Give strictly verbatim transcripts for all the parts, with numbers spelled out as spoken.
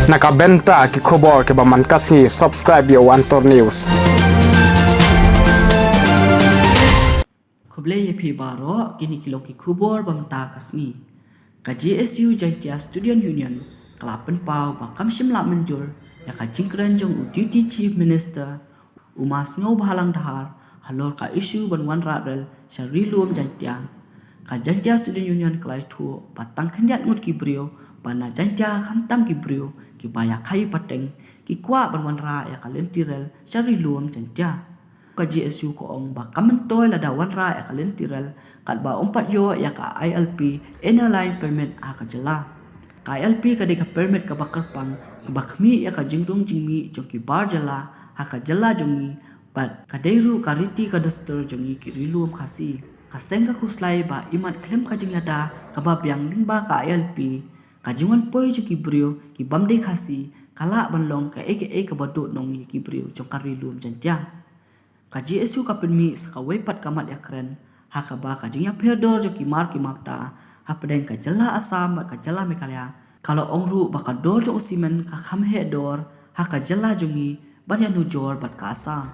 Na ka bynta ki khubor kiba man ka sngi, subscribe ïa u Antor News. Khublei ïa phi baroh, kine ki long ki khubor ba mynta ka sngi. Ka J S U Jaintia Student Union ka la pynpaw ba kam shym la mynjur ïa ka jingkren jong u Deputy Chief Minister u Ma Sniawbhalang Dhar halor ka issue ban wanrah rel sha Ri Lum Jaintia. Ka Jaintia Student Union ka la ïathuh ba tang khyndiat ngut ki briew ba na Jaintia, khamtam ki briew kiba ïa khaïi pateng, ki kwah ban wanrah ïa ka lynti rel sha Ri Lum Jaintia. Ka J S U ka ong ba kam myntoi lada wanrah ïa ka lynti rel katba ym pat ïoh ïa ka I L P Inner Line Permit ha ka jylla. Ka I L P ka dei ka permit kaba kyrpang kaba khmih ïa ka jingrung jingmih jong ki bar jylla ha ka jylla jong ngi, bad ka dei ruh ka riti ka dustur jong ngi ki Ri Lum Khasi. Ka seng ka khuslai ba imat khlem ka jingïada kaba biang lyngba ka I L P, ka jingwan poi jong ki briew kibym dei Khasi ka lah ban long kaei kaei kaba duhnong ïa ki briew jong ka Ri Lum Jaintia. Ka J S U ka pynmih sa kawei pat ka mat ïakren ha kaba ka jingïapher dor jong ki mar ki mata hapdeng ka jylla Assam bad ka jylla Meghalaya. Ka la ong ruh ba ka dor jong u simen ka kham heh dor ha ka jylla jong ngi ban ïanujor bad ka Assam.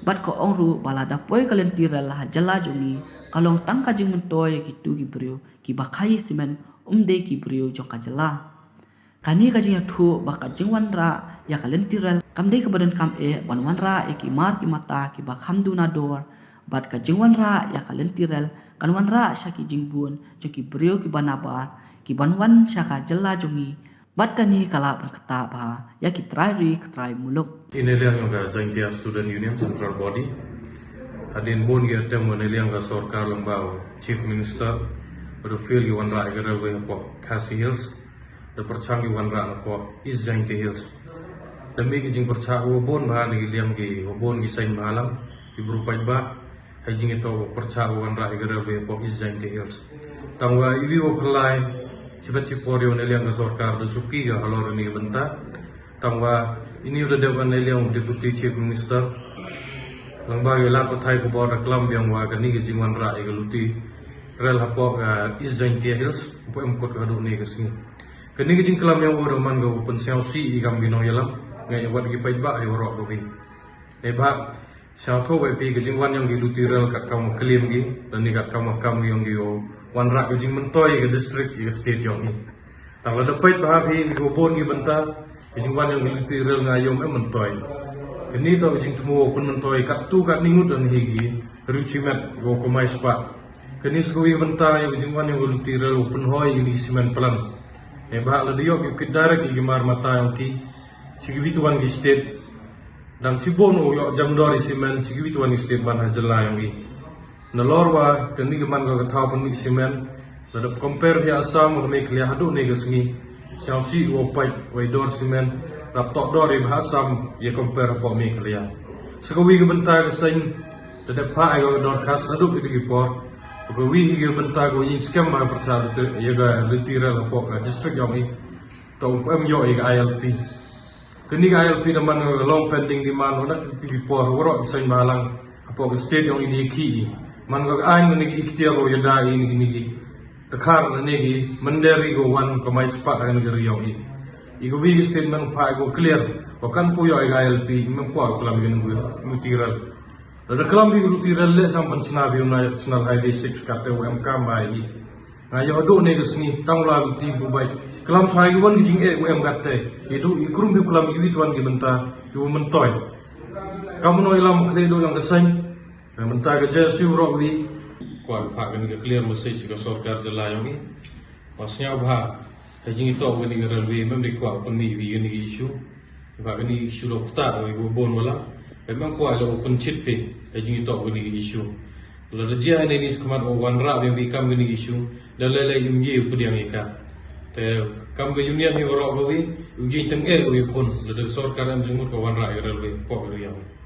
Bad ka ong ruh ba lada poi ka lynti rel ha jylla jong ngi, ka long tang ka jingmyntoi ïa kitu ki briew kiba khaïi simen, ym dei ki briew jong ka jylla. Kane ka jingïathuh ba ka jingwanrah ïa ka lynti rel kam dei kaba donkam eh ban wanrah ïa ki mar ki mata kiba kham duna dor, bad ka jingwanrah ïa ka lynti rel kan wanrah sha ki jingbun jong ki briew kiba nabar kiban wan sha ka jylla jong ngi. Bad kane ka lah ban ktah bha ïa ki trai ri ki trai muluk. Ine liang jong ka Jaintia Student Union Central Body. Hadien bun ki attempt ine liang ka sorkar lyngba u Chief Minister ba da fail ki wanrah ïa ka railway hapoh Khasi Hills. Da pyrshang ki wanrah napoh East Jaintia Hills. Da mih ki jingpyrshah kiba bun bha na ki liang kiba bun ki seng bhalang, ki briew paidbah. Ha jingïatoh ba pyrshah ba wanrah ïa ka railway hapoh East Jaintia Hills. Tangba iwei iwei pyrlai shibit shipor ïa ine liang ka sorkar da suki ka halor ine ka bynta. Tangba ine u da dep ine liang u Deputy Chief Minister lyngba ki lad pathai khubor da klam biang ba kane ka jingwanrah ïa ka luti rel hapoh ka East Jaintia Hills, ba em kut haduh ine ka sngi. Kane ka jingklam ïa u da man ka u pynsngewsih ïa kam ki nongïalam, nga ïa wat ki paidbah ïa waroh kawei. Neibhah sngewthuh ba phi ka jingwan jong ki luti rel katkam ka claim ki, lane katkam ka kam ki jong ki, u wanrah ka jingmyntoi ïa ka district, ïa ka state jong i. Tang lada peit bha phi kiba bun ki bynta, ka jingwan jong ki luti rel nga ïoh em myntoi. Kane to ka jingthmu u pynmyntoi katto katne ngut lane hi ki riew shimet kiba kamai spah. Kane sa kawei ka bynta ïa ka jingwan jong ki luti rel u pynhoi ïa ki simen plant. Neibhah lada ïoh ki kit direct ïa ki mar mata jong ki sha kiwei tu wan ki state. Dang shibun u ïoh jam dor ïa simen sha kiwei tu wan ki state ban ha jylla jong i. Nalor ba kane ka man ka thaw pynmih simen, lada compare ïa Assam bad Meghalaya haduh ine ka sngi, sngewsih u peit wei dor simen, rap toh dor ïa bha Assam ïa compare hapoh Meghalaya. Sa kawei ka bynta ka seng, da dep phah ïa ka dorkhas haduh kito ki por. Kawei hi ka bynta ka ïing skhem ba pyrshah ïa ka luti rel hapoh ka district jong i. To em ïoh ïa ka I L P. Kane ka I L P da man ka long pending demand, u na kito ki por waroh ki seng bhalang hapoh ka state jong i da ki. Man ka aiñ kane ka ikhtiar u ïada ïa kine ki dkhar lane ki mynder kiba wan kamai spah ha kane ka ri jong i. Ïa kawei ka statement phah ïa ka clear ba kan poi ïa ka I L P, i mem kwah klam ïa kane ka luti rel. Lada klam ïa ka luti rel leh sam pynshna ïa u National Highway six katte u em kam ba i. Nga ïoh haduh ine ka sngi tang u la luti u bait. Klam sha ïa ki wan ki jingeh u em katte. I duh i krum ïa u klam ïa kiwei tu wan ki bynta ïa u myntoi. Kam u nongïalam khleh duh ïa ka seng. Mynta ka J S U roh wi. Kwah phah kane ka clear message ka sorkar jylla jong i. Ba sngewbha ha jingïatoh kane ka railway mem dei kwah pynmih wi kane ka issue. Ba kane ka issue la ktah wi ba bun wala. Ba mem kwah la pynchit phi ha jingïatoh kane ka issue. Lada jia ine ni skhmat u wanrah wi kam kane ka issue. Da lei lei um ye u pdiang ïa ka. Te kam ka union hi waroh ka wi, u ye teng eh u ye khun. Lada sorkar em jingmut ka wanrah ïa ka railway hapoh ka ri jong i.